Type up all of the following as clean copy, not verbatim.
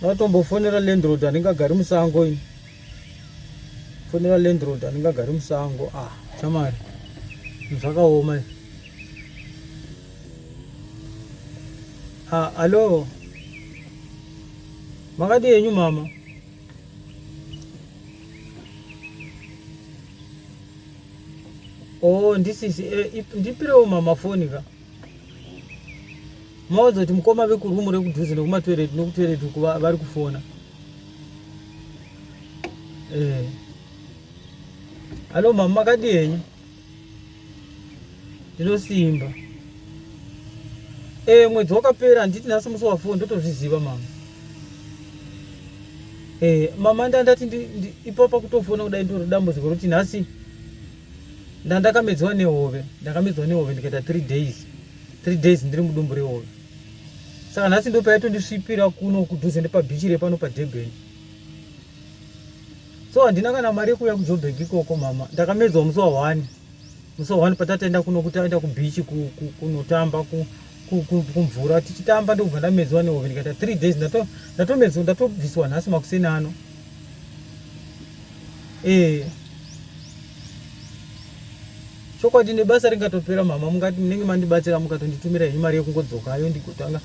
Ndatombofonera landlord handingagari musango ini. Fonera landlord handingagari musango. Ah, chamari. Zvakaoma izvi. Ah, alo. Makadii henyu mama? Oh, ndisisi eh, ndipirewo mama foni ka. Maudza kuti mukoma vekurumu rekudhuze nekumatoilet nekutoilet uku vari kufona. Eh. Alo mama makadii henyu? Ndinosimba. Eh, mwedzi wakapera handiti nhasi musi wa4 ndotozviziva mama. Eh, mama ndandati ipapa kutofona kudai ndoro dambudziko rokuti nhasi Ndandakamedziwa nehove, ndakamedziwa nehove ndikaita 3 days. 3 days ndiri mudumbu rehove. Saka nhasi ndo paitondisvipira kuno kudhuze nepabhichi repano paDurban. So handina kana mari yekuuya kuJoburg ikoko mama. Ndakamedzwa musi wa 1. Musi wa 1 patataenda kuno kuti aenda kubeach kunotamba ku kumvura tichitamba ndokubva ndamedzwa nehove ndikaita 3 days ndatomedzwa ndatobviswa nhasi makuseni ano. Eh. Chokwadi nebasa ringatopera mama mungati munenge mandibatsira mukatonditumira henyu mari yekungodzokayo ndigotanga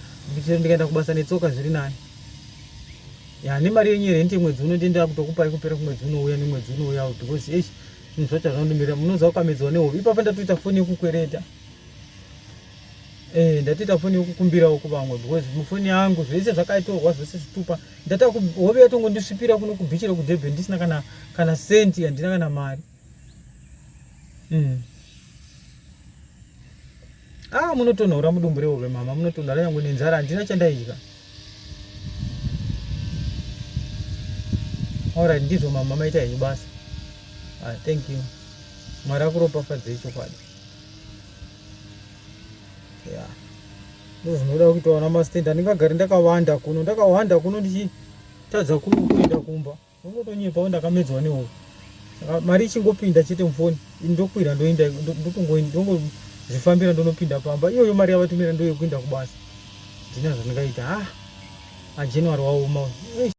chero ndikaenda kubasa netsoka zviri nani. Ya nemari yenyu yerenti yemwedzi uno ndiye ndakutokupai kupera kumwedzi unouya nemwedzi unouya because eish zvinhu zvacho hazvinondimirira munoziva ukamedzwa nehove ipapa ndatoita foni yekukwereta. Eh, ndatoita foni yekukumbirawo kuvamwe because mufoni yangu zvese zvakaitorwa zvese zvitupa ndata hove yatongondisvipira kuno kubhichi rekudurban ndisina kana kana senti handina kana mari mm. ah munotonhora mudumbu rehove mama munotonhora yangu nenzara handina chandaidya Alright, ndizvo mama maita henyu basa. Ah, thank you. Mwari akuropafadzei chokwadi. Yeah. Ndozvinoda kuita vana mastand handingagari ndakawanda kuno ndakawanda kuno ndichitadza kuenda kumba ndongotonyepawo ndakamedzwa nehope saka mari ichingopinda chete mufoni ndokwira ndoenda ndongozvifambira ndonopinda pamba iyoyo mari yavatumira ndoyekuenda kubasa ndina zvandingaita ah ajanuary waoma.